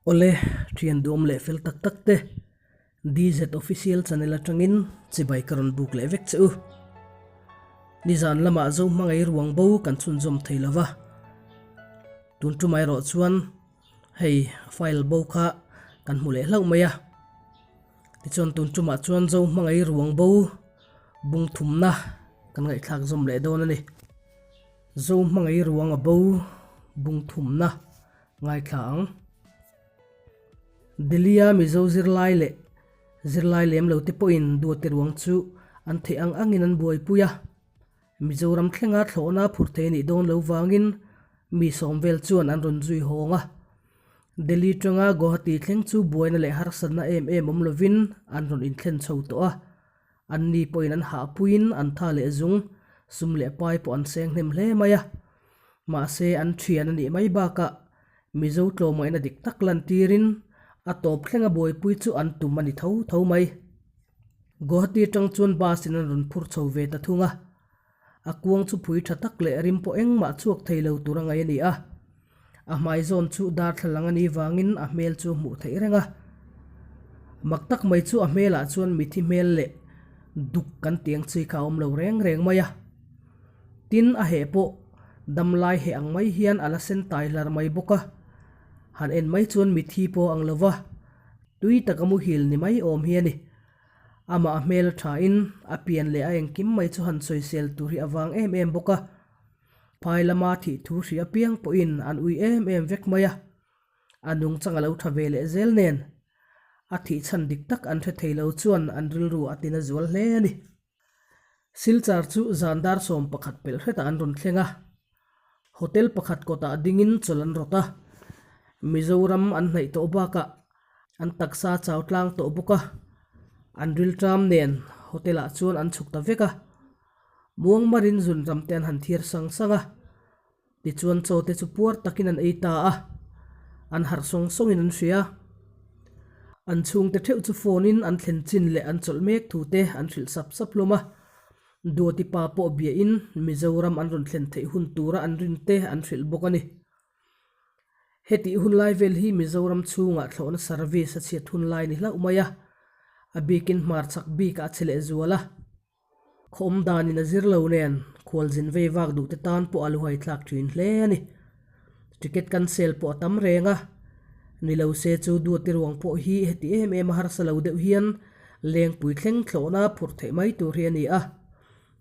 Awle, thian duhawm leh fel tak tak te, DZ Official Channel atangin chibai ka rawn buk leh vek che u. Nizan lamah zo hmangaih ruang bo kan chhunzawm thei lo va, tun tumah erawh chuan hei file bo kha kan hmu leh hlauh mai a. Tichuan tun tumah chuan zo hmangaih ruang bo bung thumna kan ngaihthlak zawm leh dawn a ni. Zo hmangaih ruang a bo bung thumna Ngaithla ang. Delhi-a Mizo zirlai leh zirlai lem lo te pawhin duate ruang chu an theih ang angin an buaipui a. Mizoram thlenga thlawhna phur thei nih dawn lo vangin mi sawm vel chuan an rawn zui hawng a. Delhi tanga Guwahati thleng chu buaina leh harsatna em em awm lovin an rawn inthlen chho tawh a. Anni pawhin an hahpuiin an tha leh zung, sum leh pai pawh an seng hnem hle mai a. Mahse, an thian a nih mai bakah Mizo tlawmngaihna dik tak lantirin a tawp thlenga buaipui chu an tum a ni tho tho mai. Guwahati atang chuan bus in an rawn phur chho ve ta thung a. A kuang chu phui tha tak leh rim pawh engmah chhuak thei lo tur a ngaih a ni a. A hmai zawn chu darthlalang a nih vangin a hmel chu a hmuh theih reng a. Mak tak mai chu a hmelah chuan mithi hmel leh duk kan tih ang chi kha a awm lo reng reng mai a. Tin, a heh pawh damlai heh ang mai hian a la sen tai hlar mai bawk a. Han en mai chuan mithi pawh ang lo va, tui taka muhil ni mai awm hi a ni. Amah a hmel a thain a pian leh a engkim mai chu han sawisel tur hi a vang em em bawk a. Phai lama thih thu hria piang pawhin an ui em em vek mai a, a nungchang a lo tha ve leh zel nen a thih chhan dik tak an hre thei lo chuan an rilru a tina zual hle a ni. Silchar chu zan dar 11 pelh hretah an rawn thleng a, hotel pakhat kawtah dingin chawlh an rawt a, Mizoram an hnaih tawh bakah an taksa chau tlang tawh bawk a, an rilṭam nen hotel ah chuan an chhuk ta vek a. Muangmarin zun ram te an han thiar sang sang a, tichuan chaw te chu puar takin an ei ta a, an harh sawng sawngin an hria. An chhungte theuh chu phone in an thlen chin leh an chawlh mek thu te an hrilh sap sap hlawm a, Duati pa pawh biahin Mizoram an rawn thlen theih hun tura an rin te an hrilh bawk a ni. Hetih hun lai vel hi Mizoram chhungah thlawhna service a chhiat hun lai ni hlauh mai a, a bikin hmarchhak bikah a che lehzual a. Khawm danin a zir lo nen khualzin vei vak duh te tan pawh a luhai thlak thin hle a ni. Ticket cancel pawh a tam reng a, ni lo se chu duati ruang pawh hi heti em em a harsa lo deuh hian lengpui thleng thlawhna phurh theih mai tur hi a ni a.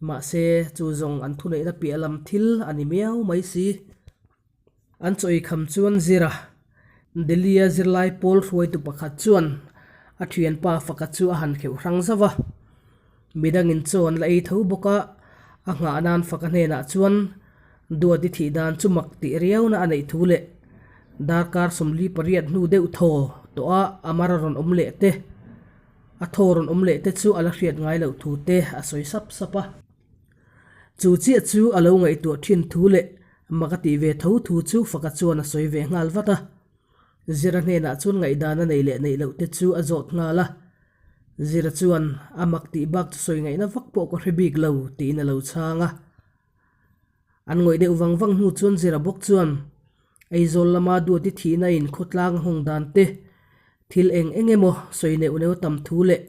Mahse, chu zawng an thuneihna piah lam thil a ni miau mai si. An chawi kham chuan zir a, Delhi-a zirlai pawl hruaitu pakhat chuan a thianpa faka chu a han kheuh hrang zauh a. Midangin chaw an la ei tho bawk a, a nghah nan faka hnenah chuan Duati thih dan chu mak tih riauna a neih thu leh darkar 48 hnu deuh thaw tawh a Amar a rawn awm leh te, a thaw rawn awm leh te chu a la hriat ngai loh thu te a sawi sap sap a. Chu chiah chu a lo ngaihtuah thin thu leh mak a tih ve tho thu chu Faka chuan a sawi ve nghal vat a. Zira hnenah chuan ngaihdan a nei leh neih loh te chu a zawt nghal a. Zira chuan a mak tih bak chu sawi ngaihna vak pawh ka hre bik lo tiin a lo chhang a. An ngawih deuh vang vang hnu chuan Zira bawk chuan Aizawl lama Duati thihna in khawtlang a hawng dan te, thil eng eng emaw sawi neuh neuh tam thu leh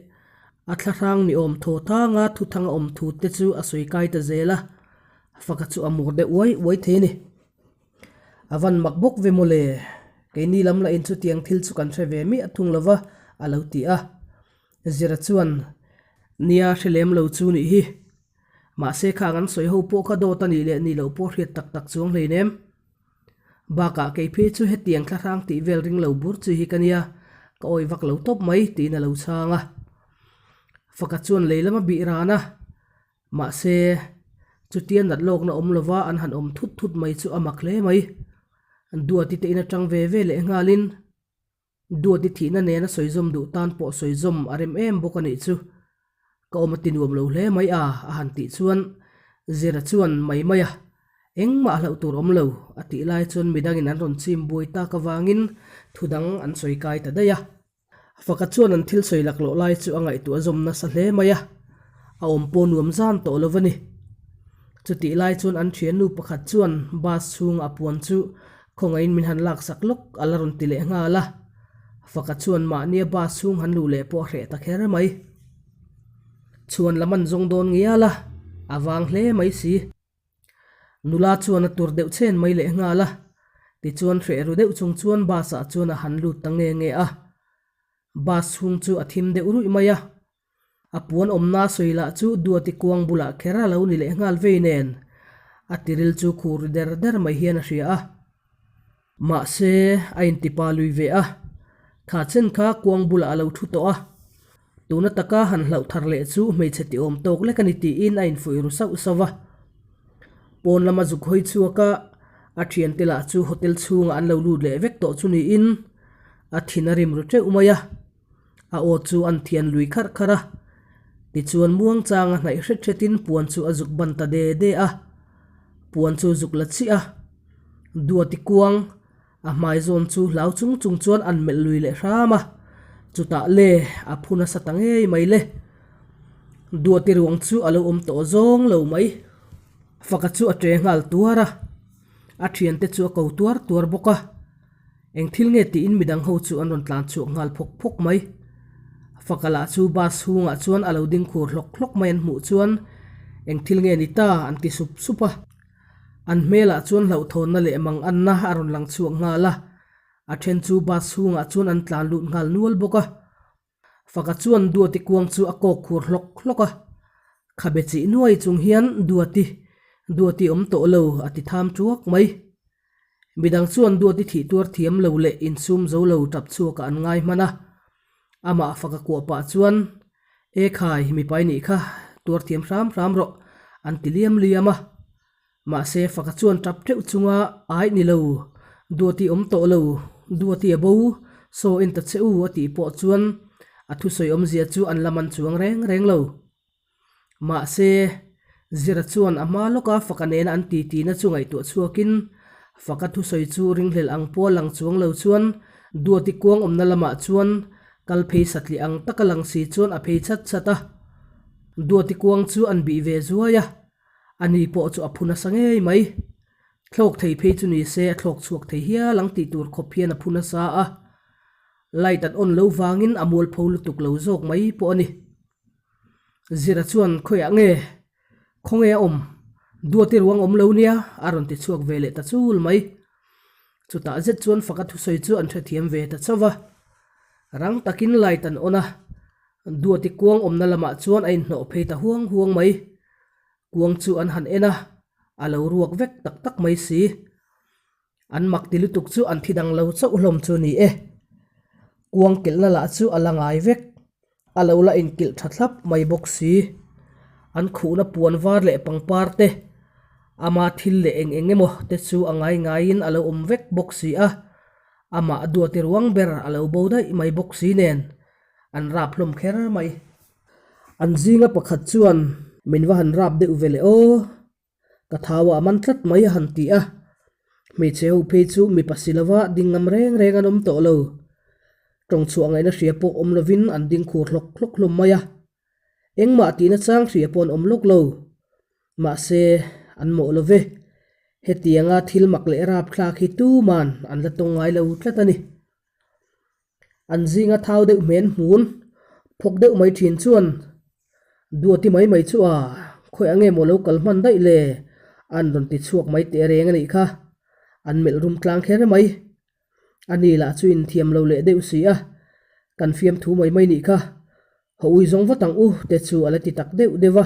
a thlahrang ni awm thaw thanga thuthang a awm thu te chu a sawi kai ta zel a, faka chu a mur deuh uai uai thei a ni. A van mak bawk ve mawle, keini lam lah in chutiang thil chu kan hre ve miah thung lova a lo ti a. Zira chuan, Nia hre lem lo chu nih hi. Mahse khang an sawi ho pawh kha dawt a nih leh nih loh pawh hriat tak tak chuang hleinem. Bakah kei phei chu hetiang thlahrang tih vel ring lo bur chi hi ka nia, ka awi vak lo tawp mai tiin a lo chhang a. Faka chuan lei lama bih ran a, mahse chutia nat lawkna awm lova an han awm thut thut mai chu a mak hle mai. Duati te in atang ve ve leh nghalin. Duati thihna nena sawi zawm duh tan pawh sawi zawm a rem em bawk a nih chu. Ka awm a ti nuam lo hle mai a, a han tih chuan Zira chuan mai mai a, engmah hlauh tur awm lo, a tih lai chuan midangin an rawn chim buai tak avangin thu dang an sawi kai ta daih a. Faka chuan an thil sawi laklawh lai chu a ngaihtuah zawm nasa hle mai a, a awm pawh nuam zan tawh lo a ni. Chutih lai chuan an thiannu pakhat chuan bus chhunga a puan chu Khawngaihin min han laksak lawk a la rawn ti leh nghal a. Faka chuan mahnia bus chhung han luh leh pawh a hreh ta kher mai. Chhuan lam an zawng dawn ngial a, a vang hle mai si. Nula chuan a tur deuh chen mai leh nghal a, tichuan hreh ru deuh chung chuan bus ah chuan a han lut ta nge nge a. Bus chhung chu a thim deuh ruih mai a, a puan awmna sawi lah chu Duati kuang bulah kher a lo ni leh nghal vei nen, a tiril chu khur ri der der mai hian a hria a. Mahse, a intipa lui ve a, kha chen kha kuang bulah a lo thu tawh a, tuna taka han hlauh thar leh chu hmeichhe ti awm tawk lek a ni tiin a infuih ru sauh sauh va. Pawn lama zuk hawi chhuak a, a thiante lah chu hotel chhungah an lo lut leh vek tawh chu niin a thin a rim ru teuh mai a, a aw chu an thian lui kharh kharh a, tichuan muangchanga hnaih hret hretin puan chu a zuk ban ta de de a, puan chu zuk la chiah a. Duati kuang a hmai zawn chu hlau chung chung chuan an melh lui leh hram a, chutah le a phu nasa ta ngei mai le. Duati ruang chu a lo awm tawh zawng lo mai. Faka chu a ṭe nghal tuar a, a ṭhiante chu a ko tuar tuar bawk a. Eng thil nge tiin midang ho chu an rawn tlan chhuak nghal phawk phawk mai. Faka lah chu bus chhungah chuan a lo ding khur hlawk hlawk mai an hmuh chuan eng thil nge ni ta an ti sup sup a. An hmelah chuan hlauhthawnna leh mang anna a rawn lang chhuak nghal a, a then chu bus chhungah chuan an tlan lut nghal nual bawk a. Faka chuan Duati kuang chu a kawk khur hlawk hlawk a, khabe chih nuai chung hian Duati, Duati awm tawh lo a ti tham tuak mai. Midang chuan Duati thih tuar thiam lo leh insum zo lo tap chhuakah an ngai hman a, amah faka kuah pah chuan E khai, mipai nih kha tuar thiam hram hram rawh, an ti liam liam a. Mahse, faka chuan tap teuh chunga aih ni lo, Duati awm tawh lo, Duati a bo, saw en ta che u a tih pawh chuan a thusawi awmzia chu an la man chuang reng reng lo. Mahse, Zira chuan a hma lawka faka nena an titina chu ngaihtuah chhuakin, faka thusawi chu ringhlel ang pawh a lang chuang lo chuan Duati kuang awmna lamah chuan kal phei satliah ang taka lang si chuan a phei chat chat a. Duati kuang chu an bih ve zuai a, ani pawh chu a phu nasa ngei mai. Thlawk thei phei chu ni se a thlawk chhuak thei hial ang tih tur khawp hian a phu nasa a. Light an on lo vangin a mualpho lutuk lo zawk mai pawh a ni. Zira chuan khawiah nge khawnge a awm Duati ruang awm lo nia a rawn ti chhuak ve leh ta chul mai. Chutah zet chuan faka thusawi chu an hrethiam ve ta chauh va. Rang takin light an on a, Duati kuang awmna lamah chuan a inhnawh phei ta huang huang mai. Kuang chu an han en a, a lo ruak vek tak tak mai si. An mak ti lutuk chu an thi dang lo chauh hlawm chu ni e. Kuang kilhna lah chu a la ngai vek. A lo la inkilh tha thlap mai bawk si. An khuhna puan var leh pangpar te, ama thil leh eng eng emaw te chu a ngai ngaiin a lo awm vek bawk si a. Amah duati ruang ber a lo bo daih mai bawk si nen an rap hlawm kher mai. An zinga pakhat chuan min va han rap deuh ve leh aw. Ka thau ah man tlat mai a han ti a, hmeichhe ho phei chu mipa si lova ding ngam reng reng an awm tawh lo. Tawng chhuah ngaihna hria pawh awm lovin an ding khur hlawk hlawk hlawm mai a, engmah tihna chang hria pawh an awm lawk lo. Mahse, an mawh lo ve. Hetianga thil mak leh rapthlak hi tuman an la tawng ngai lo tlat a ni. An zinga thau deuh hmen hmun phawk deuh mai thin chuan Duati mai mai chu a, khawiah nge maw lo kal hman daih le? An rawn ti chhuak mai teh reng a nih kha. An melh rum tlang kher mai. Ani lah chu inthiam lo leh deuh si a, kan fiamthu mai mai nih kha. Haw ui zawng vat ang u te chu a la ti tak deuh deuh a.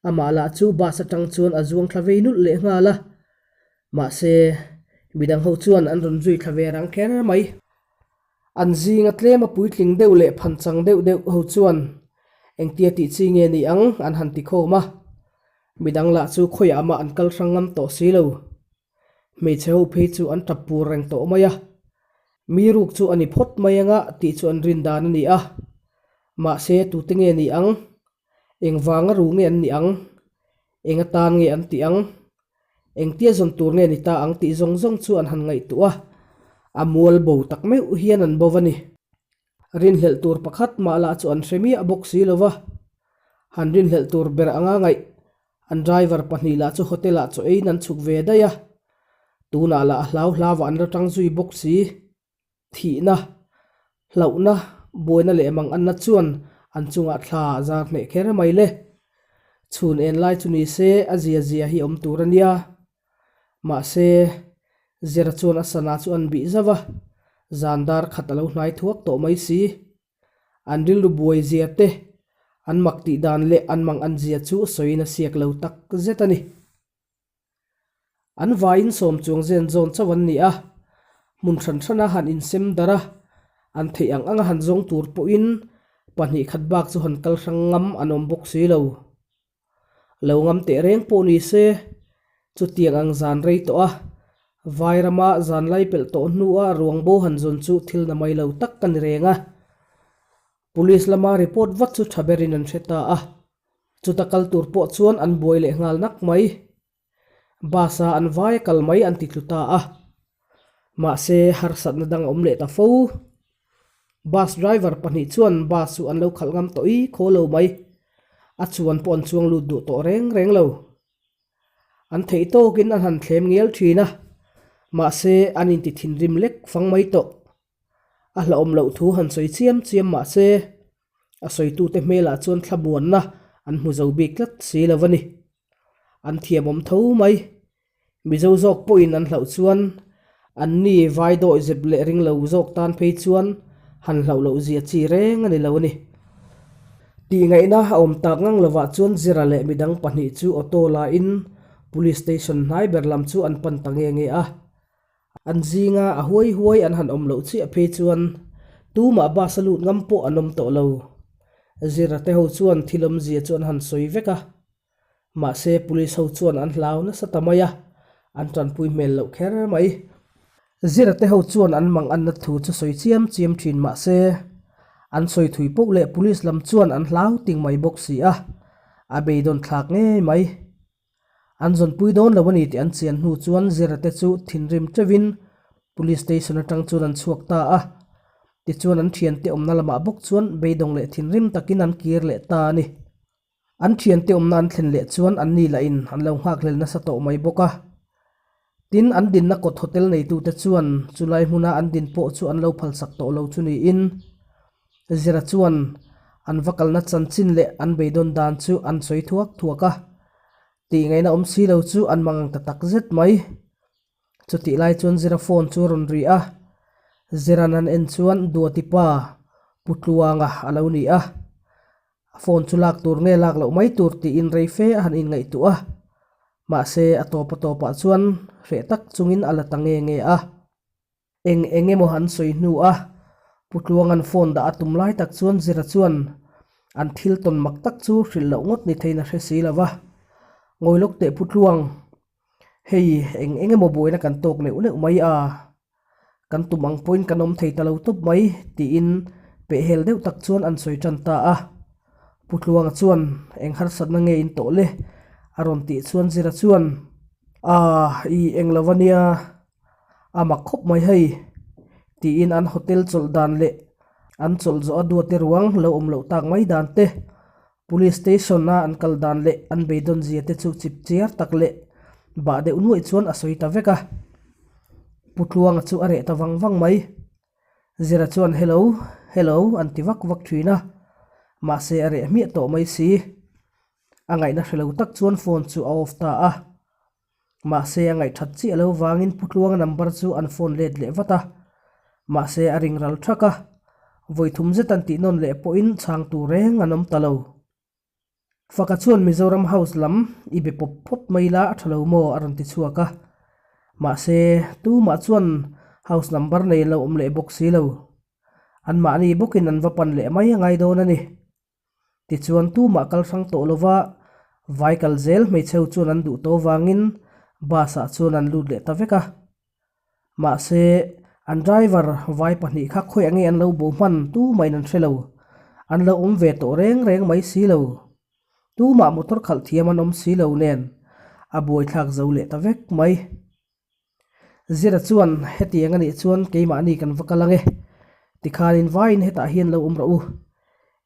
Amah lah chu bus atang chuan a zuang thla vei nulh leh nghal a. Mahse, midang ho chuan an rawn zui thla ve rang kher mai. An zinga tlema puitling deuh leh phanchang deuh deuh ho chuan engtia tih chi nge ni ang an han ti khawm a. Midang lah chu khawiah mah an kal hrang ngam tawh si lo. Hmeichhe ho phei chu an tap pur reng tawh mai a. Mi ruk chu a ni phawt mai anga tih chu an rin dan a ni a. Mahse, tute nge ni ang? Engvanga ru nge an nih ang? Eng atan nge an tih ang? Engtia zawn tur nge ni ta ang tih zawng zawng chu an han ngaihtuah a, a mual bo tak meuh hian an bo va ni. Rinhlelh tur pakhat mah lah chu an hre miah bawk si lo va, han rinhlelh tur ber anga ngaih an driver pahnih lah chu hotel ah chaw eiin an chhuk ve daih a, tunah lah a hlau hlau ah an la tang zui bawk si. Thihna. Hlauhna, buaina leh mang anna chuan an chungah thla a zar hneh kher mai le. Chhun en lai chu ni se a zia zia hi awm tur a nia. Mahse, Zira chuan a sana chu an bih zauh a, zan dar khat a lo hnai thuak tawh mai si. An rilru buai zia te, an mak tih dan leh an mang an zia chu sawiin a siak lo tak zet a ni. An vaiin sawm chuang zen zawn chauh an ni a, hmun hran hrana han insem darh a, an theih ang anga han zawng tur pawhin pahnih khat bak chu han kal hrang ngam an awm bawk si lo. Lo ngam teh reng pawh ni se, chutiang ang zan rei tawh a, vai rama zan lai pelh tawh hnua ruang bo han zawn chu thil na mai lo tak ka ni reng a. Police lama report vat chu tha berin an hre ta a, chuta kal tur pawh chuan an buai leh nghal nak mai. Bus a an vai a kal mai an ti tlu ta a. Mahse, harsatna dang a awm leh ta fo. Bus driver pahnih chuan bus chu an lo khalh ngam tawh i khaw lo mai. A chuan pawh an chuang lut duh tawh reng reng lo. An theih tawkin an han thlem ngial thin a, mahse an inti thinrim lek fang mai tawh. A hlauhawm loh thu han sawi chiam chiam mah se, a sawitute hmelah chuan thlamuanna an hmu zo bik tlat si lo a ni. An thiamawm tho mai. Mizo zawk pawhin an hlauh chuan anni vai dawi zep leh ring lo zawk tan phei chuan han hlauh loh zia chi reng a ni lo a ni. Tihngaihna a awm tak ngang lovah chuan Zira leh midang pahnih chu auto lain Police Station hnai ber lam chu an pan ta nge nge a. An zinga a huai huai an han awm loh chiah phei chuan tumah bus a lut ngam pawh an awm tawh lo. Zira te ho chuan thil awmzia chu an han sawi vek a. Mahse police ho chuan an hlau nasa ta mai a, an tanpui hmel loh kher mai. Zira te ho chuan an mang anna thu chu sawi chiam chiam thin mahse an sawi thui poh leh police lam chuan an hlau ting mai bawk si a, a beidawn thlak ngei mai. An zawnpui dawn lo a ni tih an chian hnu chuan Zira te chu thinrim teuhin Police Station atang chuan an chhuak ta a. Tichuan an thiante awmna lamah bawk chuan beidawng leh thinrim takin an kir leh ta a ni. An thiante awmna an thlen leh chuan an ni lahin an lo nghakhlel nasa tawh mai bawk a. Tin, an dinna kawt hotel neitute chuan chulai hmuna an din pawh chu an lo phalsak tawh lo chu niin Zira chuan an va kalna chanchin leh an beidawn dan chu an sawi thuak thuak a. Tih ngaihna awm si lo chu an mang ang ta tak zet mai. Chutih lai chuan Zira phone chu a rawn ri a, Zira'n an en chuan Duati pa Pu Tluanga a lo ni a. A phone chu lak tur nge lak loh mai tur tiin rei fe a han inngaihtuah a, mahse a tawp a tawpah chuan hreh tak chungin a la ta nge nge a. Eng eng emaw an sawi hnu a, Pu Tluanga'n phone dah a tum lai tak chuan Zira chuan an thil tawn mak tak chu hrilh loh ngawt ni theiin a hre si lo va. Ngawi lawk teh Pu Tluang, hei eng eng emaw buaina kan tawk neuh neuh mai a, kan tum ang pawhin kan awm thei ta lo tawp mai tiin pehhel deuh tak chuan an sawi tan ta a. Pu Tluanga chuan eng harsatna nge in tawh le? a rawn tih chuan Zira chuan, Aaa, i eng lo a nia, A mak khawp mai hei, tiin an hotel chawlh dan leh an chawlh zawh a duate ruang lo awm loh tak mai dan te, Police station a an kal dan leh an beidawn zia te chu chip chiar tak leh bah deuh nuaih chuan a sawi ta vek a. Pu Tluanga chu a reh ta vang vang mai. Zira chuan hello, hello an ti vak vak thin a, mahse a reh hmiah tawh mai si. A ngaihna hre lo tak chuan phone chu a off ta a. Mahse a ngaihthat chiah lo vangin Pu Tluanga number chu an phone let leh vat a. Mahse a ring ral thak a, vawi thum zet an tih nawn leh pawhin chhang tur reng an awm ta lo. Faka chuan Mizoram House lam i be pawp phawt mai la a tha lo maw a rawn ti chhuak a. Mahse tumah chuan house number nei an lo awm leh bawk si lo. Anmahni bawkin an va pan leh mai a ngai dawn a ni. Tichuan tumah kal hrang tawh lova vai kal zel hmeichheu chuan an duh tawh vangin bus ah chuan an lut leh ta vek a. Mahse, an driver vai pahnih kha khawiah nge an lo bo hman tumahin an hre lo. An lo awm ve tawh reng reng mai si lo. Tumah motor khalh thiam an awm si lo nen a buaithlak zo leh ta vek mai. Zira chuan, Hetiang a nih chuan keimahni kan va kal ang e. Tikhanin vaiin hetah hian lo awm rawh u.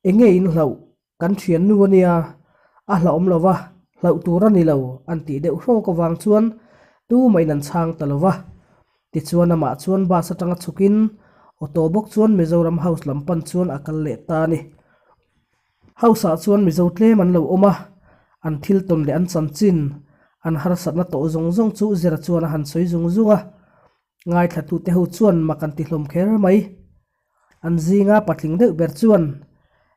Eng nge in hlauh? Kan thiannu a nia, a hlauhawm lo va, hlauh tur a ni lo, an tih deuh hrawk avang chuan tumahin an chhang ta lo va. Tichuan amah chuan bus atanga chhukin. Auto bawk chuan Mizoram House lam pan chuan a kal leh ta a ni. House-ah chuan Mizo tlem an lo awm a, an thil tawn leh an chanchin, an harsatna tawh zawng zawng chu Zira chuan a han sawi zung zung a. Ngaithlatute ho chuan mak an ti hlawm kher mai. An zinga patling deuh ber chuan,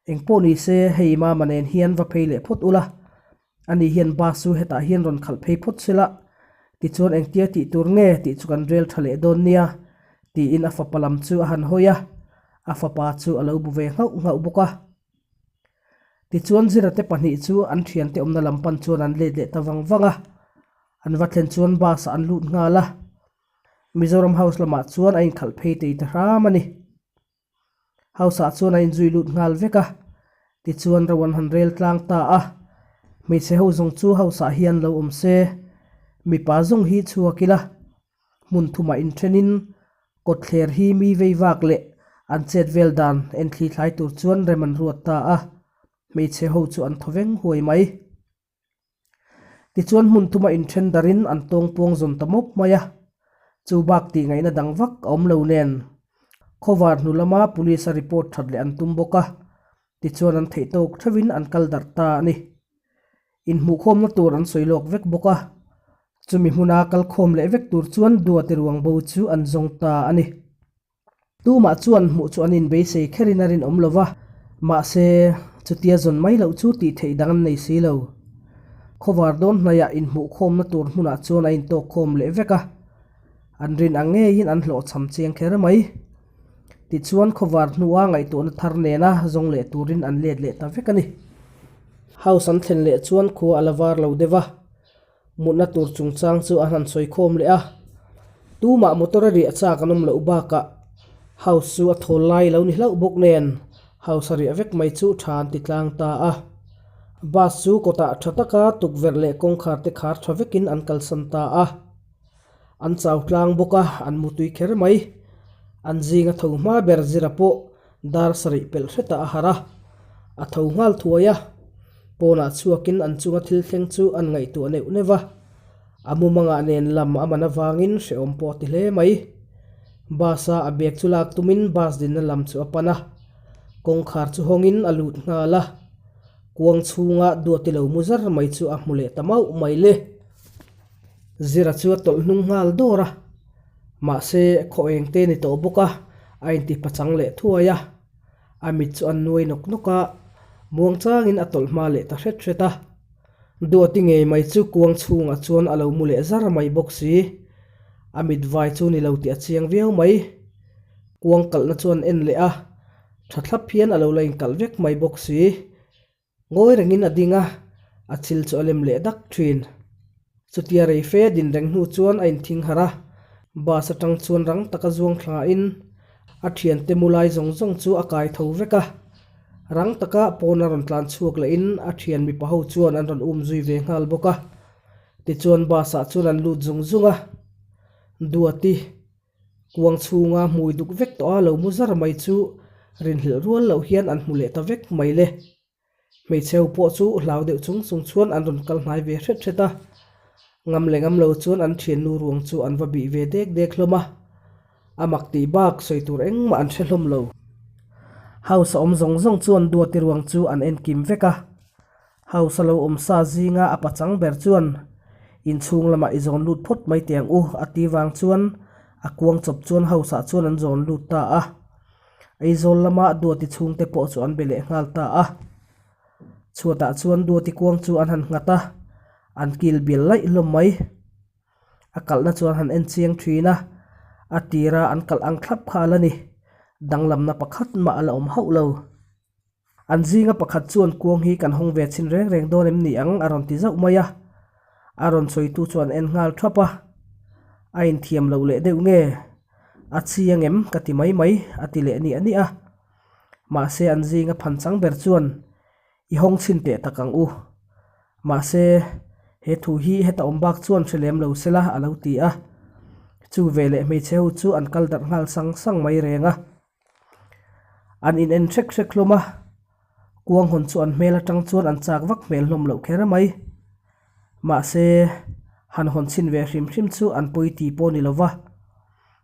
Engpawh ni se, hei Mama nen hian va phei leh phawt ula, ani hian bus chu hetah hian rawn khalh phei phawt se la, tichuan engtia tih tur nge tih chu kan rel tha leh dawn nia, tiin a fapa lam chu a han hawi a, a fapa chu a lo bu ve nghauh nghauh bawk a. Tichuan Zirate pahnih chu an thiante awmna lam pan chuan an let leh ta vang vang a, an va thlen chuan bus ah an lut nghal a, Mizoram House lamah chuan a inkhalh phei tei ta hram a ni. House ah chuan a inzui lut nghal vek a, tichuan ro an han rel tlang ta a, hmeichhe ho zawng chu house ah hian lo awm se, mipa zawng hi chhuak ila, hmun thumah inthenin kawtthler hi mi vei vak leh an chet vel dan enthli thlai tur chuan rem an ruat ta a, hmeichhe ho chu an thaw veng huai mai. Tichuan hmun thuma inthen darin an tawng puang zawn ta mawp mai a, chu bak tih ngaihna dang vak a awm lo nen. Khawvar hnu lama police a report that leh an tum bawk a, tichuan an theih tawk theuhin an kal darh ta a ni. Inhmuhkhawmna tur an sawi lawk vek bawk a, chumi hmuna kalkhawm leh vek tur chuan Duati ruang bo chu an zawng ta a ni. Tumah chuan hmuh chu an inbeisei kherin a rinawm lo va, mahse, chutia zawn mai loh chu tih theih dang an nei si lo. Khawvar dawn hnaiah inhmuhkhawmna tur hmunah chuan a intawkkhawm leh vek a, an rin ang ngeiin an hlawhchham chiang kher mai. Tichuan khawvar hnua ngaihtuahna thar nena zawng leh turin an let leh ta vek a ni. House an thlen leh chuan khua a la var lo deuh va, Mutna tur chungchang chu a han sawi khawm leh a, tumah motor a riah chak an awm loh bakah house chu a thawl lai lo ni hlauh bawk nen house a riah vek mai chu tha an ti tlang ta a. Bus chu kawtah tha taka tukverh leh kawngkhar te khar tha vekin an kalsan ta a. An chau tlang bawk a, an mutui kher mai. An zinga tho hma ber zira pawh Dar sarih pelh hretah a harh a, a tho nghal thuai a, pawnah chhuakin an chunga thil thleng chu an ngaihtuah neuh neuh va, a mumangah nen lam a man avangin hrehawm pawh a ti hle mai. Bus a a bag chu lak tumin bus dinna lam chu a pan a, kawngkhar chu hawngin a lut nghal a, kuang chhunga duati lo mu zar mai chu a hmu leh ta mauh mai le. Zira chu a tawlh hnung nghal dawr a, mahse khaw eng te ni tawh bawk a, a inti pachang leh thuai a, a mit chu a nuai nawk nawk a, muang changin a tawlh hma leh ta hret hret a. Duati ngei mai chu kuang chhungah chuan a lo mu leh zar mai bawk si, a mit vai chu ni lo tih a chiang viau mai. Kuang kalhna chuan en leh a, tha thlap hian a lo la inkalh vek mai bawk si. Ngawi rengin a ding a, a chil chu a lem leh dak thin. Chutia rei fe din reng hnu chuan a inthing harh a, bus atang chuan rang taka zuang thlain a thiante mu lai zawng zawng chu a kai tho vek a. Rang taka pawn a rawn tlan chhuak lehin a thian mipa ho chuan an rawn um zui ve nghal bawk a. Tichuan bus ah chuan an lut zung zung a, Duati. Kuang chhunga hmui duk vek tawh a lo mu zar mai chu rinhlelh rual loh hian an hmu leh ta vek mai le. Hmeichhe ho pawh chu hlau deuh chung chung chuan an rawn kal hnai ve hret hret a. Ngam leh ngam lo chuan an thiannu ruang chu an va bih ve dek dek hlawm a. A mak tih bak sawi tur engmah an hre hlawm lo. House a awm zawng zawng chuan Duati ruang chu an enkim vek a. House a lo awm sa zinga a pachang ber chuan inchhung lamah i zawn lut phawt mai teh ang u a ti vang chuan a kuang chawp chuan house ah chuan an zawn lut ta a. Aizawl lama Duati chhungte pawh chu an be leh nghal ta a. Chhuatah chuan Duati kuang chu an han nghat a, an kil bial laih hlawm mai. A kalhna chuan han en chiang thin a, a tira an kalh ang thlap kha a la ni. Danglamna pakhat mah a la awm hauh lo. An zinga pakhat chuan kuang hi kan hawng ve chhin reng reng dawn em ni ang a rawn ti zauh mai a, a rawn sawitu chuan en nghal thap a, a inthiam loh leh deuh nge a chiang em ka ti mai mai a ti leh niah niah a, mahse an zinga phan chang ber chuan i hawng chhin teh tak ang u, mahse he thu hi heta awm bak chuan hre lem lo sela a lo ti a, chu veleh hmeichhe ho chu an kal darh nghal sang sang mai reng a. An in en hrek hrek hlawm a, kuang hawn chu an hmel atang chuan an chak vak hmel hlawm loh kher mai. Mahse, han hawn chhin ve hrim hrim chu an pawi ti pawh ni lo va.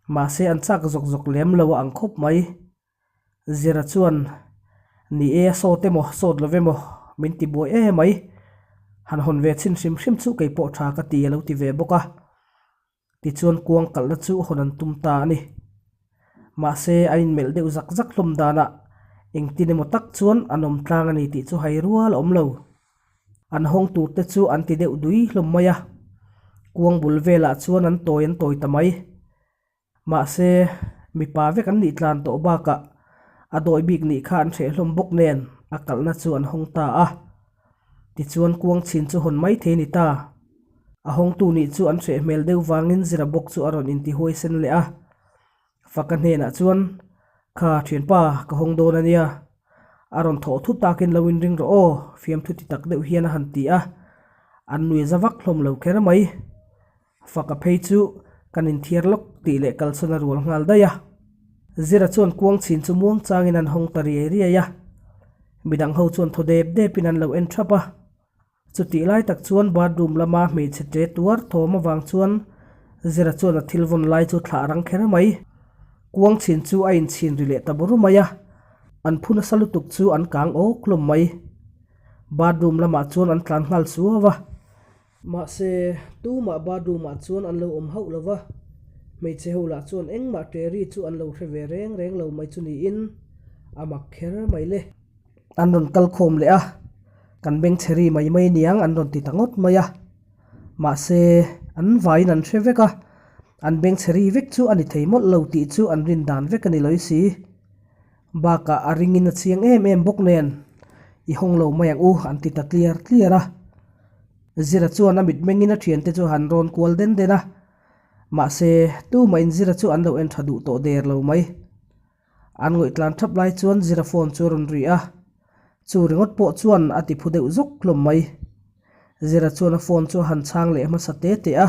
Mahse an chak zawk zawk lem lo a ang khawp mai. Zira chuan, Ni e, a sawt emaw, sawt lo emaw, min ti buai em mai. Han hawn ve chhin hrim hrim chu kei pawh tha ka ti a lo ti ve bawk a. Tichuan kuang kalhna chu hawn an tum ta a ni. Mahse an inmelh deuh zak zak hlawm danah engtin emaw tak chuan an awm tlang a ni tih chu hai rual a awm lo. An hawng tur te chu an ti deuh dui hlawm mai a, kuang bul velah chuan an tawi an tawi ta mai. Mahse, mipa vek an nih tlan tawh bakah a dawi bik nih kha an hreh hlawm bawk nen a kalhna chu an hawng ta a. Tichuan kuang chhin chu hawn mai thei a ni ta. A hawngtu nih chu an hreh hmel deuh vangin Zira bawk chu a rawn intihuai sen leh a. Faka hnenah chuan, Kha thianpa, ka hawng dawn a nia. A rawn thawh thut takin lo inring rawh aw, fiamthu ti tak deuh hian a han ti a. An nui za vak hlawm lo kher mai. Faka phei chu kan inthiar lawk tih leh kalsawn a rual nghal daih a. Zira chuan kuang chhin chu muang changin an hawng ta riai riai a. Midang ho chuan thaw dep depin an lo en thap a. Chutih lai tak chuan bathroom lama hmeichhe ṭe tuar thawm avang chuan Zira chuan a thil vawn lai chu thlah rang kher mai. Kuang chhin chu a inchhin ri leh ta bur mai a, an phu nasa lutuk chu an kang awk hlawm mai. Bathroom lamah chuan an tlan nghal suau a. Mahse, tumah bathroom-ah chuan an lo awm hauh lo va, hmeichhe ho lah chuan engmah ṭe ri chu an lo hre ve reng reng lo mai chu niin a mak kher mai le. An rawn kal khawm leh a, kan beng chhe ri mai mai niang an rawn ti ta ngawt mai a. Mahse, an vaiin an hre vek a, an beng chhe ri vek chu a ni thei mawlh lo tih chu an rin dan vek a ni lawi si. Bakah a ringin a chiang em em bawk nen, I hawng lo mai ang u an ti ta tliar tliar a. Zira chuan a mitmengin a thiante chu han rawn kual den den a, mahse, tumah in Zira chu an lo en tha duh tawh der lo mai. An ngawih tlan thap lai chuan Zira phone chu a rawn ri a, chu ringawt pawh chuan a ti phu deuh zawk hlawm mai. Zira chuan a phone chu a han chhang leh hmasa te te a,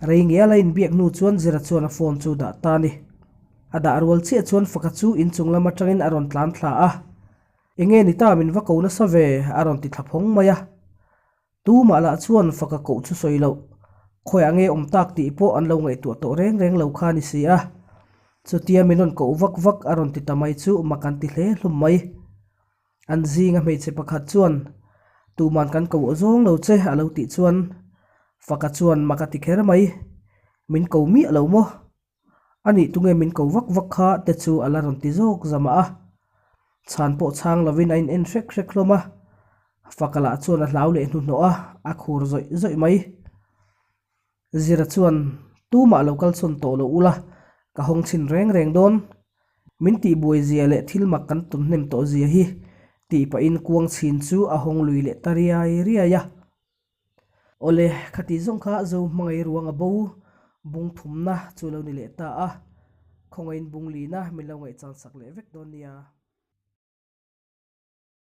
rei ngial a inbiak hnu chuan Zira chuan a phone chu dah ta a ni. A dah rual chiah chuan Faka chu inchung lam atangin a rawn tlan thla a, Enge ni ta min va ko nasa ve a rawn ti thla phawng mai a. Tumah lah chuan faka koh chu sawi loh, khawiah nge awm tak tih pawh an lo ngaihtuah tawh reng reng lo kha a ni si a. Chutia min rawn koh vak vak a rawn ti ta mai chu mak an ti hle hlawm mai. An zinga hmeichhe pakhat chuan, Tuman kan ko zawng lo che a lo tih chuan faka chuan mak a ti kher mai, Min ko miah lo maw? A nih tunge min ko vak vak kha te chu a la rawn ti zawk zamah a. Chhan pawh chhang lovin a in en hrek hrek hlawm a. Faka lah chuan a hlau leh hnuhnawh a, a khur zawih zawih mai. Zira chuan, Tumah lo kal chhawn tawh lo ula, ka hawng chhin reng reng dawn. Min tihbuai zia leh thil mak kan tawn hnem tawh zia hi, tih pahin kuang chhin chu a hawng lui leh ta riai riai a. Awle, khati zawng kha Zo hmangaih ruang a bo bung thumna chu lo ni leh ta a, khawngaihin bung lina min lo ngaihchan sak leh vek dawn nia.